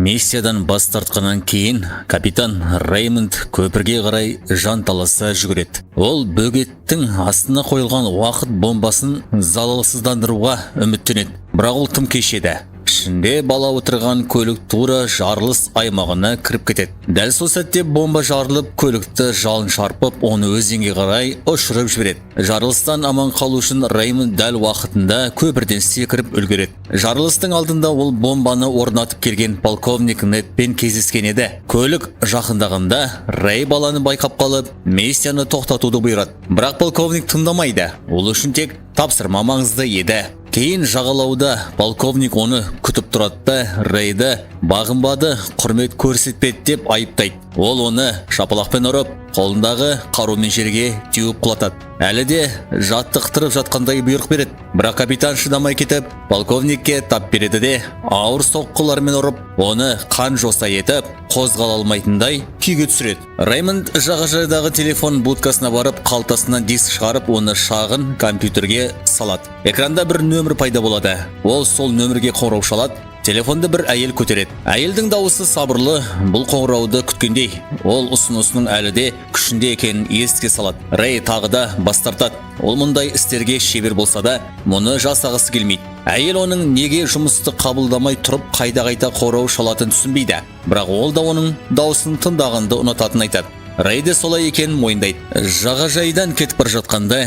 Миссиядан бас тартқаннан кейін капитан Реймонд көпірге қарай жанталаса жүгіреді. Ол бөгеттің астына қойылған уақыт бомбасын залалсыздандыруға үміттенеді, бірақ ол тым кеш еді. Ішінде бала отырған көлік тура жарылыс аймағына кіріп кетеді. Дәл сол сәтте бомба жарылып, көлікті жалын шарпып, оны өзенге қарай ұшырып жібереді. Жарылыстан аман қалу үшін Реймонд дәл уақытында көпірден секіріп үлгереді. Жарылыстың алдында ол бомбаны орнатып келген полковник Нетпен кездескен еді. Көлік жақындағанда, Рей баланы байқап қалып, миссияны тоқтатуды бұйырады, бірақ полковник тыңдамайды. Ол үшін тек тапсырма маңызды еді. Кейін жағалауда полковник оны күтіп тұрады да, Рейді бағынбады, құрмет көрсетпеді деп айыптайды. Ол оны шапалақпен ұрып, қолындағы қарумен жерге теуіп құлатады. Әлі де жаттықтырып жатқандай бұйрық береді, бірақ капитан шыдамай кетіп, полковникке тап береді де, ауыр соққылармен ұрып, оны қан жоса етіп, қозғала алмайтындай күйге түсіреді. Реймонд жағажайдағы телефон будкасына барып, қалтасынан диск шығарып, оны шағын компьютерге салады. Экранда бір нөмір пайда болады. Ол сол нөмірге қоңырау шалады. Телефонды бір әйел көтереді. Әйелдің дауысы сабырлы, бұл қоңырауды күткендей. Ол ұсынысының әлі де күшінде екенін еске салады. Рей тағы да бас тартады. Ол мұндай істерге шебер болса да, мұны жасағысы келмейді. Әйел оның неге жұмысты қабылдамай тұрып, қайта-қайта қоңырау шалатынын түсінбейді, бірақ ол да оның дауысын тыңдағанды ұнататынын айтады. Рей де солай екенін мойындайды. Жағажайдан кетіп бара жатқанда,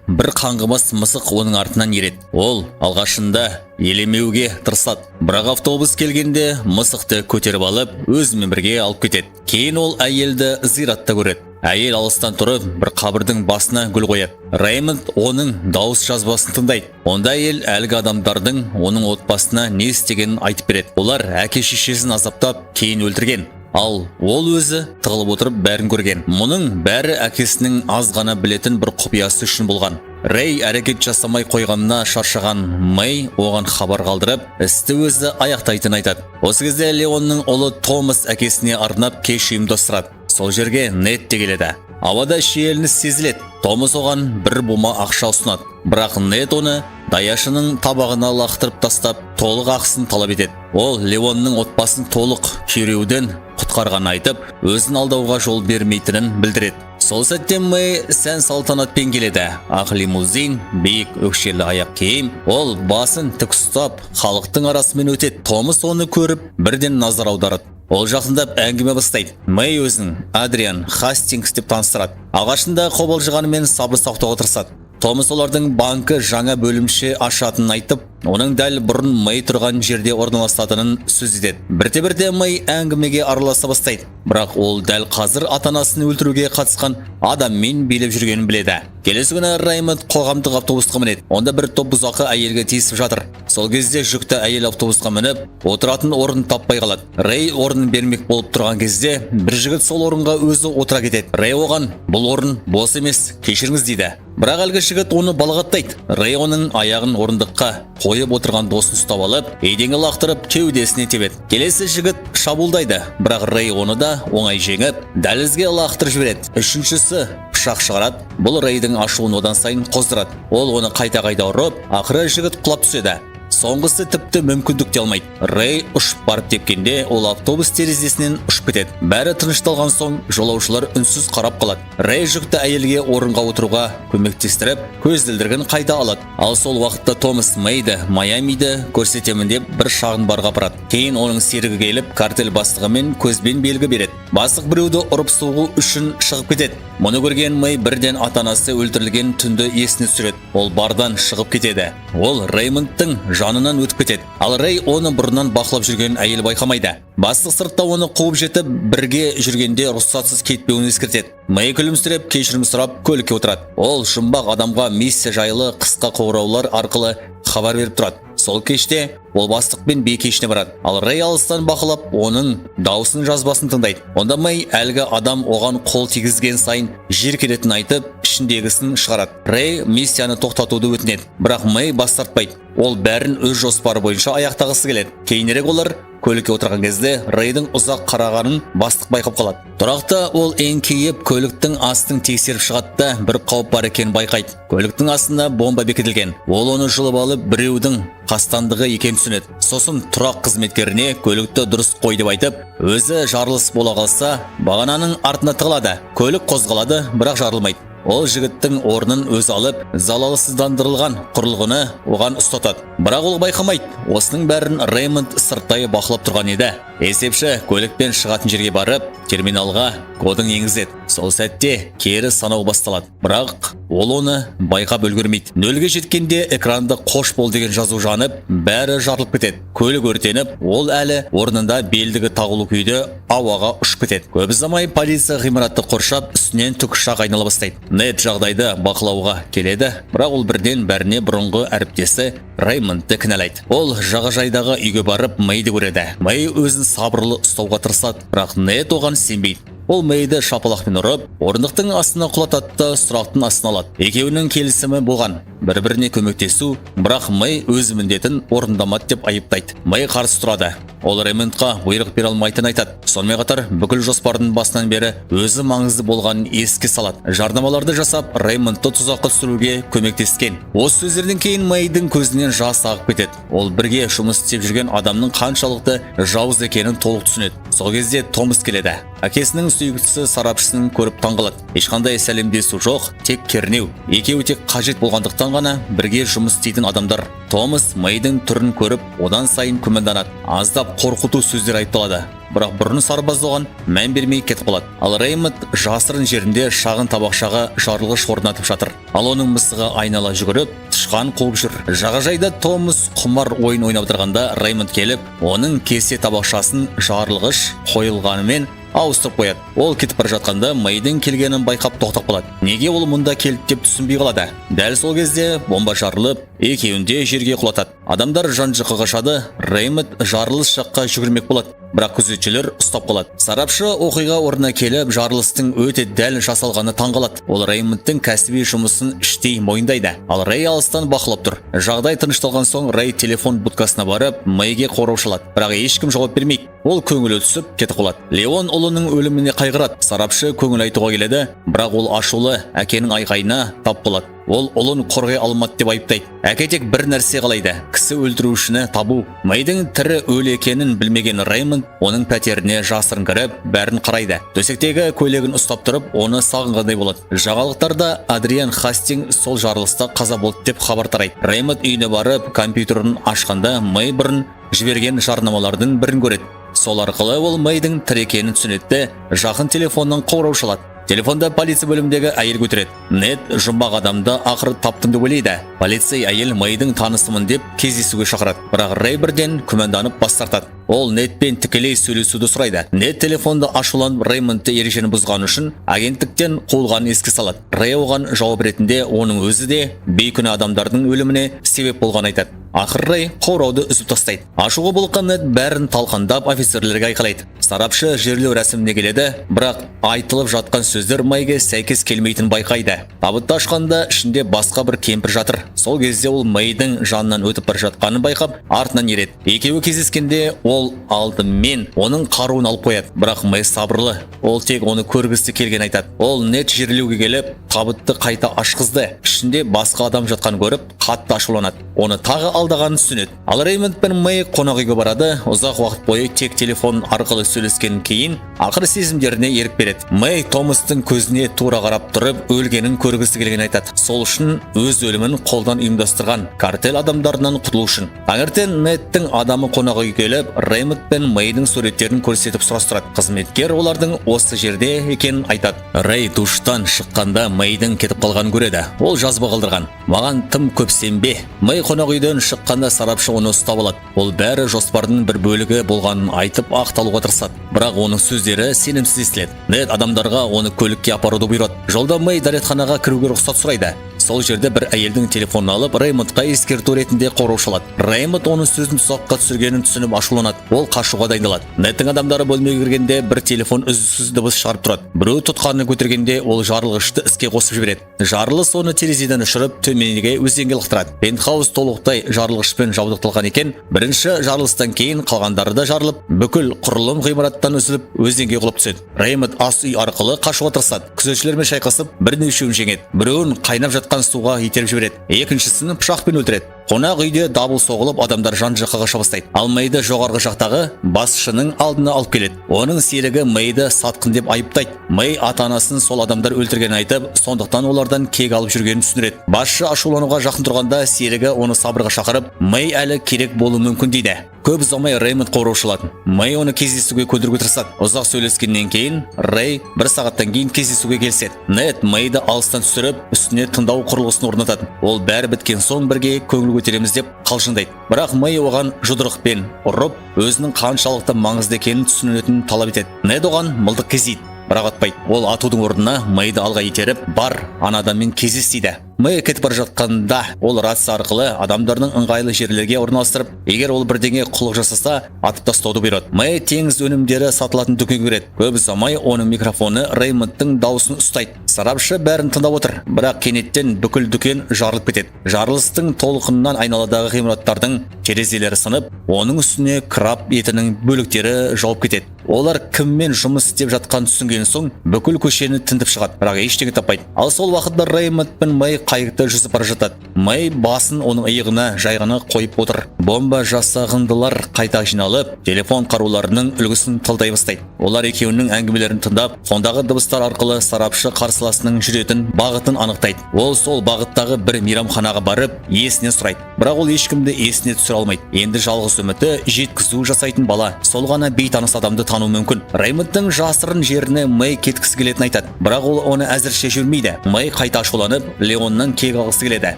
бір қаңғыбас мысық оның артынан ереді. Ол алғашында елемеуге тырысады, бірақ автобус келгенде мысықты көтеріп алып, өзімен бірге алып кетеді. Кейін ол әйелді зиратта көреді. Әйел алыстан тұрып, бір қабірдің басына гүл қояды. Реймонд оның дауыс жазбасын тыңдайды. Онда әйел әлгі адамдардың оның отбасына не істегенін айтып береді. Олар әке шешесін азаптап, кейін өлтірген, ал ол өзі тығылып отырып бәрін көрген. Мұның бәрі әкесінің аз ғана білетін бір құпиясы үшін болған. Рей әрекет жасамай қойғанына шаршаған Мэй оған хабар қалдырып, істі өзі аяқтайтынын айтады. Осы кезде Леонның ұлы Томас әкесіне арнап кеш ұйымдастырады. Сол жерге Нед те келеді. Ауада шиеленіс сезіледі. Томас оған бір бума ақша ұсынады, бірақ Нед оны даяшының табағына лақтырып тастап, толық ақысын талап етеді. Ол Леонның отбасын толық күйреуден құтқарғанын айтып, өзін алдауға жол бермейтінін білдіреді. Сол сәтте Мэй сән салтанатпен келеді: ақ лимузин, биік өкшелі аяқ киім. Ол басын тік ұстап, халықтың арасымен өтеді. Томас оны көріп, бірден назар аударады. Ол жақындап, әңгіме бастайды. Мэй өзін Адриан Хастингс деп таныстырады. Алғашында қобалжығанымен, сабыр сақтауға тырысады. Томас олардың банкі жаңа бөлімше ашатынын айтып, оның дәл бұрын Мэй тұрған жерде орналасатынын сөз етеді. Бірте бірте Мэй әңгімеге араласа бастайды, бірақ ол дәл қазір ата анасын өлтіруге қатысқан адаммен билеп жүргенін біледі. Келесі күні Раймонд қоғамдық автобусқа мінеді. Онда бір топ бұзақы әйелге тиісіп жатыр. Сол кезде жүкті әйел автобусқа мініп, отыратын орын таппай қалады. Рей орнын бермек болып тұрған кезде, бір жігіт сол орынға өзі отыра кетеді. Рей оған: «Бұл орын бос емес, кешіріңіз», – дейді. Бірақ әлгі жігіт оны балағаттайды. Рей оның аяғын орындыққа қойып отырған досын ұстап алып, еденге лақтырып, кеудесіне тебеді. Келесі жігіт шабуылдайды, бірақ Рей оны да оңай жеңіп, дәлізге лақтырып жібереді. Үшіншісі пышақ шығарады. Бұл Рейдің ашуын одан сайын қоздырады. Ол оны қайта-қайта ұрып, ақыры жігіт құлап түседі. Соңғысы тіпті мүмкіндік те алмайды. Рей ұшып барып тепкенде, ол автобус терезесінен ұшып кетеді. Бәрі тынышталған соң, жолаушылар үнсіз қарап қалады. Рей жүкті әйелге орынға отыруға көмектестіріп, көзілдірігін қайта алады. Ал сол уақытта Томас Мэйді Майамиді көрсетемін деп, бір шағын барға апарады. Кейін оның серігі келіп, картель бастығымен көзбен белгі береді. Бастық біреуді ұрып соғу үшін шығып кетеді. Мұны көрген Мэй бірден ата анасы өлтірілген түнді есіне түсіреді. Ол бардан шығып кетеді. Ол Реймондтың жанынан өтіп кетеді, ал Рей оны бұрыннан бақылап жүрген әйел байқамайды. Бастық сыртта оны қуып жетіп, бірге жүргенде рұқсатсыз кетпеуін ескертеді. Мэй күлімсіреп, кешірім сұрап, көлікке отырады. Ол жұмбақ адамға миссия жайлы қысқа қоңыраулар арқылы хабар беріп тұрады. Сол кеште ол бастықпен би кешіне барады, ал Рей алыстан бақылап, оның дауысының жазбасын тыңдайды. Онда Мэй әлгі адам оған қол тигізген сайын жиіркенетінін айтып, ішіндегісін шығарады. Рей миссияны тоқтатуды өтінеді, бірақ Мэй бас тартпайды. Ол бәрін өз жоспары бойынша аяқтағысы келеді. Кейінірек олар Көлікке отырған кезде Рейдің ұзақ қарағанын бастық байқап қалады. Тұрақта ол еңкейіп, көліктің астын тексеріп шығады да, бір қауіп бар екенін байқайды. Көліктің астында бомба бекітілген. Ол оны жұлып алып, біреудің қастандығы екенін түсінеді. Сосын тұрақ қызметкеріне көлікті дұрыс қой деп айтып, өзі жарылыс бола қалса, бағананың артына тығылады. Көлік қозғалады, бірақ жарылмайды. Ол жігіттің орнын өзі алып, залалсыздандырылған құрылғыны оған ұстатады. Бірақ ол байқамайды. Осының бәрін Реймонд сырттай бақылап тұрған еді. Есепші көлікпен шығатын жерге барып, терминалға кодын енгізеді. Сол сәтте кері санау басталады. Бірақ ол оны байқап үлгермейді. 0-ге жеткенде экранда «Қош бол» деген жазу жанып, бәрі жарылып кетеді. Көлік өртеніп, ол әлі орнында белдігі тағулы күйде ауаға ұшып кетеді. Көп ұзамай полиция ғимаратты қоршап, үстінен тікұшақ айнала бастайды. Нед жағдайды бақылауға келеді, бірақ ол бірден бәріне бұрынғы әріптесі Реймондты кінәлайды. Ол жағажайдағы үйге барып, Мэйді көреді. Мэй өзін сабырлы ұстауға тырысады, бірақ Нед оған сенбейді. Ол Мэйді шапалақпен ұрып, орындықтың астына құлатады да, сұрақтың астына алады. Екеуінің келісімі болған бір-біріне көмектесу, бірақ Мэй өз міндетін орындамады деп айыптайды. Мэй қарсы тұрады. Ол Реймондқа бұйрық бере алмайтынын айтады. Сонымен қатар бүкіл жоспардың басынан бері өзі маңызды болғанын еске салады. Жарнамаларды жасап, Реймондты тұзаққа түсіруге көмектескен. Осы сөздерден кейін Мэйдің көзінен жас ағып кетеді. Ол бірге жұмыс істеп жүрген адамның қаншалықты жауыз екенін толық түсінеді. Сол кезде Томас келеді. Әкесінің сүйіктісі сарапшысын көріп таңғалады. Ешқандай сәлемдесу жоқ, тек кернеу. Екеуі тек қажет болғандықтан ғана бірге жұмыс істейтін адамдар. Томас Мэйдің түрін көріп, одан сайын күмәнданады. Аздап қорқыту сөздер айтып алады. Бірақ бұрын сарбаз оған мән бермей кетіп қалады. Ал Реймонд жасырын жерінде шағын табақшаға жарылғыш орнатып жатыр. Ал оның мысығы айнала жүгіріп, тышқан қуып жүр. Жағажайда Томас құмар ойын ойнап отырғанда, Реймонд келіп, оның кесе табақшасын жарылғыш қойылғанымен ауыстырып қояды. Ол кетіп бара жатқанда Мэйдің келгенін байқап, тоқтап қалады. Неге ол мұнда келді деп түсінбей қалады. Дәл сол кезде бомба жарылып, екеуін де жерге құлатады. Адамдар жан жаққа қашады. Реймонд жарылыс жаққа жүгірмек болады, бірақ күзетшілер ұстап қалады. Сарапшы оқиға орнына келіп, жарылыстың өте дәл жасалғаны таңғалады. Ол Реймондтың кәсіби жұмысын іштей мойындайды. Ал Рей алыстан бақылап тұр. Жағдай тынышталған соң, Рей телефон будкасына барып, Мэйге қоңырау шалады, бірақ ешкім жауап бермейді. Ол көңілі түсіп кетіп қалады. Леон ұлының өліміне қайғырады. Сарапшы көңіл айтуға келеді, бірақ ол ашулы әкенің айқайына тап болады. Ол ұлын қорғай алмады деп айыптайды. Әке тек бір нәрсе қалайды: кісі өлтірушіні табу. Мэйдің тірі өлі екенін білмеген Реймонд оның пәтеріне жасырын кіріп, бәрін қарайды. Төсектегі көйлегін ұстап тұрып, оны сағынғандай болады. Жаңалықтарда Адриан Хастинг сол жарылыста қаза болды деп хабар тарайды. Реймонд үйіне барып, компьютерін ашқанда, Мэй бұрын жіберген жарнамалардың бірін көреді. Сол арқылы ол Мэйдің тірі екенін түсінеді де, жақын телефоннан қоңырау шалады. Телефонда полиция бөліміндегі әйел көтереді. Нед жұмбақ адамды ақыры таптым деп ойлайды. Полицей әйел Мэйдің танысымын деп кездесуге шақырады. Бірақ Рей бірден күмәнданып, бас тартады. Ол Недпен тікелей сөйлесуді сұрайды. Нед телефонды ашуланып, Реймондты ережені бұзғаны үшін агенттіктен қуылғанын еске салады. Рей оған жауап ретінде оның өзі де бейкүнә адамдардың өліміне себеп болғанын айтады. Ақыры Рей қоңырауды үзіп тастайды. Ашуға булыққан Нед бәрін талқандап, офицерлерге айқайлайды. Сарапшы жерлеу рәсіміне келеді, бірақ айтылып жатқан сөздер Мэйге сәйкес келмейтінін байқайды. Табытты ашқанда, ішінде басқа бір кемпір жатыр. Сол кезде ол Мэйдің жанынан өтіп бара жатқанын байқап, артынан ереді. Екеуі кездескенде, ол алдымен оның қаруын алып қояды. Бірақ Мэй сабырлы. Ол тек оны көргісі келгенін айтады. Ол Нед жерлеуге келіп, табытты қайта ашқызды. Ішінде басқа адам жатқанын көріп, қатты ашуланады. Оны тағы алдағанын түсінеді. Ал Реймонд пен Мэй қонақ үйге барады. Ұзақ уақыт бойы тек телефон арқылы сөйлескеннен кейін, ақыры сезімдеріне ерік береді. Мэй Томастың көзіне тура қарап тұрып, өлгенін көргісі келгенін айтады. Сол үшін өз өлімін қолдан ұйымдастырған картель адамдарынан құтылу үшін. Таңертең Недтің адамы қонақ үйге келіп, Реймонд пен Мэйдің суреттерін көрсетіп сұрастырады. Қызметкер олардың осы жерде екенін айтады. Рей душтан шыққанда Мэйдің кетіп қалғанын көреді. Ол жазба қалдырған: «Маған тым көп сенбе». Мэй қонақ үйден шыққанда, сарапшы оны ұстап алады. Ол бәрі жоспардың бір бөлігі болғанын айтып, ақталуға тырысады. Бірақ оның сөздері сенімсіз естіледі. Нед адамдарға оны көлікке апаруды бұйырады. Жолда Мэй дәретханаға кіруге рұқсат сұрайды. Сол жерде бір әйелдің телефонын алып, Реймондқа ескерту ретінде қоңырау шалады. Реймонд оның сөзін тұзаққа түсіргенін түсініп, ашуланады. Ол қашуға дайындалады. Неттің адамдары бөлмеге кіргенде, бір телефон үздіксіз дыбыс шығарып тұрады. Біреу тұтқаны көтергенде, ол жарылғышты іске қосып жібереді. Жарылыс оны терезеден ұшырып, төменге, өзенге лақтырады. Пентхаус толықтай жарылғышпен жабдықталған екен. Бірінші жарылыстан кейін қалғандары да жарылып, бүкіл құрылым ғимараттан үзіліп, өзенге құлап түседі. Реймонд ас үй арқылы қашуға тырысады. Күзетшілермен шайқасып, бірнешеуін жеңеді. Біреуін қайнап жатқан суға итеріп жібереді, екіншісін пышақпен өлтіреді. Қонақ үйде дабыл соғылып, адамдар жан жаққа қаша бастайды. Ал Мэйді жоғарғы жақтағы басшының алдына алып келеді. Оның серігі Мэйді сатқын деп айыптайды. Мэй ата анасын сол адамдар өлтіргенін айтып, сондықтан олардан кек алып жүргенін түсіндіреді. Басшы ашулануға жақын тұрғанда, серігі оны сабырға шақырып, Мэй әлі керек болуы мүмкін дейді. Көп ұзамай Реймонд қоңырау шалады. Мэй оны кездесуге көндіруге тырысады. Ұзақ сөйлескеннен кейін Рэй бір сағаттан кейін кездесуге келіседі. Нед Мэйді алыстан түсіріп, үстіне тыңдау құрылғысын орнатады. Ол бәрі біткен соң бірге көңіл көтереміз деп қалжыңдайды. Бірақ Мэй оған жұдырықпен ұрып, өзінің қаншалықты маңызды екенін түсінетінін талап етеді. Нед оған мылтық кезейді, бірақ атпайды. Ол атудың орнына Мэйді алға итеріп, «Бар, ана адаммен кездес» дейді. Мэй кетіп бара жатқанда, ол рация арқылы адамдардың ыңғайлы жерлерге орналастырып, егер ол бірдеңе қулық жасаса, атып тастауды бұйырады. Мэй теңіз өнімдері сатылатын дүкенге кіреді. Көп ұзамай оның микрофоны Реймондтың дауысын ұстайды. Сарапшы бәрін тыңдап отыр, бірақ кенеттен бүкіл дүкен жарылып кетеді. Жарылыстың толқынынан айналадағы ғимараттардың терезелері сынып, оның үстіне краб етінің бөліктері жауып кетеді. Олар кіммен жұмыс істеп жатқанын түсінген соң, бүкіл көшені тінтіп шығады, бірақ ештеңе таппайды. Ал сол уақытта Реймонд пен Мэй қайықта жүзіп бара жатады. Мэй басын оның иығына жай ғана қойып отыр. Бомба жасағындылар қайта жиналып, телефон қаруларының үлгісін талдай бастайды. Олар екеуінің әңгімелерін тыңдап, фондағы дыбыстар арқылы сарапшы қарсыласының жүретін бағытын анықтайды. Ол сол бағыттағы бір мейрамханаға барып, иесінен сұрайды, бірақ ол ешкімді есіне түсіре алмайды. Енді жалғыз үміті — жеткізу жасайтын бала. Сол ғана бейтаныс адамды тануы мүмкін. Реймондтың жасырын жеріне Мэй кеткісі келетінін айтады, бірақ ол оны әзірше жібермейді. Мэй қайта ашуланып, Леоннан кек алғысы келеді,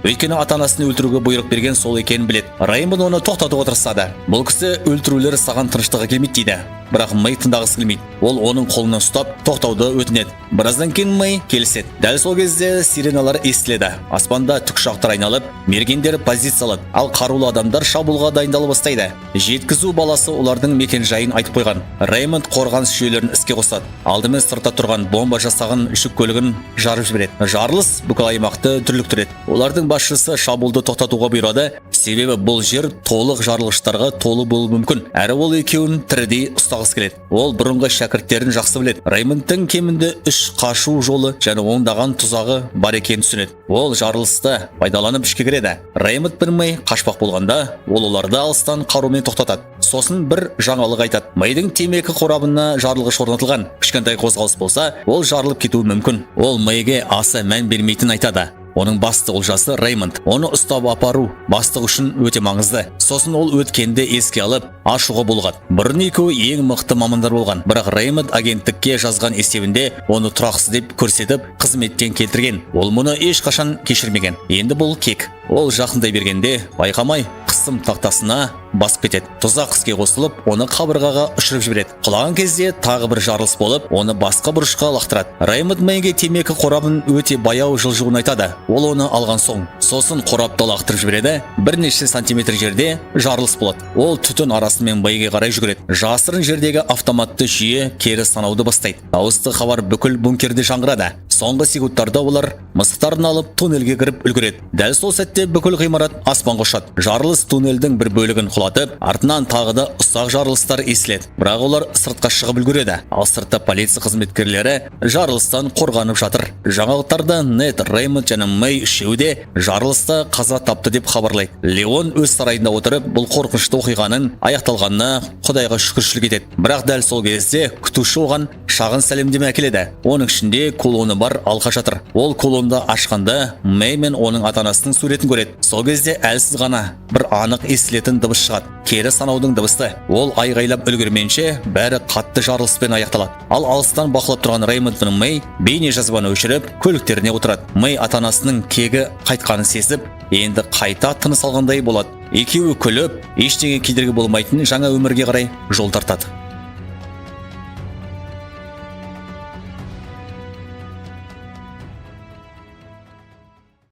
өйткені ата анасын өлтіруге бұйрық берген сол екенін біледі. Реймонд оны тоқтатуға тырысады. «Бұл кісі өлтірулер саған тыныштық әкелмейді», — дейді. Бірақ Мэй тыңдағысы келмейді. Ол оның қолынан ұстап, тоқтауды өтінеді. Біраздан кейін Мэй келіседі. Дәл сол кезде сиреналар естіледі. Аспанда тікұшақтар айналып, мергендер позиция алады, ал қарулы адамдар шабуылға дайындала бастайды. Жеткізу баласы олардың мекен жайын айтып қойған. Реймонд қорғаныс жүйелерін іске қосады. Алдымен сыртта тұрған бомба жасаған жүк көлігін жарып жібереді. Жарылыс бүкіл аймақты дүрліктіреді. Олардың басшысы шабуылды тоқтатуға бұйырады, себебі бұл жер толық жарылғыштарға толы болуы мүмкін, әрі ол екеуін тірідей ұстағысы келеді. Ол бұрынғы шәкірттерін жақсы біледі. Реймондтың кемінде үш қашу жолы және ондаған тұзағы бар екенін түсінеді. Ол жарылысты пайдаланып, ішке кіреді. Реймонд пен Мэй қашпақ болғанда, ол оларды алыстан қарумен тоқтатады. Сосын бір жаңалық айтады: Мэйдің темекі қорабына жарылғыш орнатылған. Кішкентай қозғалыс болса, ол жарылып кетуі мүмкін. Ол Мэйге аса мән бермейтінін айтады. Оның басты олжасы — Реймонд. Оны ұстап апару бастық үшін өте маңызды. Сосын ол өткенді еске алып, ашуға булығады. Бұрын екеуі ең мықты мамандар болған, бірақ Реймонд агенттікке жазған есебінде оны тұрақсыз деп көрсетіп, қызметтен келтірген. Ол мұны ешқашан кешірмеген. Енді бұл кек. Ол жақындай бергенде, байқамай қысым тақтасына басып кетеді. Тұзақ іске қосылып, оны қабырғаға ұшырып жібереді. Құлаған кезде тағы бір жарылыс болып, оны басқа бұрышқа лақтырады. Реймонд Мэйге темекі қорабын өте баяу жылжуын айтады. Ол оны алған соң, сосын қорапты лақтырып жібереді. Бірнеше сантиметр жерде жарылыс болады. Ол түтін арасымен Мэйге қарай жүгіреді. Жасырын жердегі автоматты жүйе кері санауды бастайды. Дауысты хабар бүкіл бункерде жаңғырады. Соңғы секундтарда олар мысықтарын алып, туннельге кіріп үлгереді. Дәл сол сәтте бүкіл ғимарат аспанға ұшады. Жарылыс туннельдің бір бөлігін құлатып, артынан тағы да ұсақ жарылыстар естіледі, бірақ олар сыртқа шығып үлгереді. Ал сыртта полиция қызметкерлері жарылыстан қорғанып жатыр. Жаңалықтарда Нед, Реймонд және Мэй үшеуі де жарылыста қаза тапты деп хабарлайды. Леон өз сарайында отырып, бұл қорқынышты оқиғаның аяқталғанына құдайға шүкіршілік етеді. Бірақ дәл сол кезде күтуші оған шағын сәлемдеме әкеледі. Оның ішінде кулоны бар алқа жатыр. Ол кулонды ашқанда, Мэй мен оның ата анасының суретін көреді. Сол кезде әлсіз ғана бір анық естілетін дыбыс шығады — кері санаудың дыбысы. Ол айғайлап үлгерменше, бәрі қатты жарылыспен аяқталады. Ал алыстан бақылап тұрған Реймонд пен Мэй бейне жазбаны өшіріп, көліктеріне отырады. Мэй ата анасының кегі қайтқанын сезіп, енді қайта тыныс алғандай болады. Екеуі күліп, ештеңе кедергі болмайтын жаңа өмірге қарай жол тартады.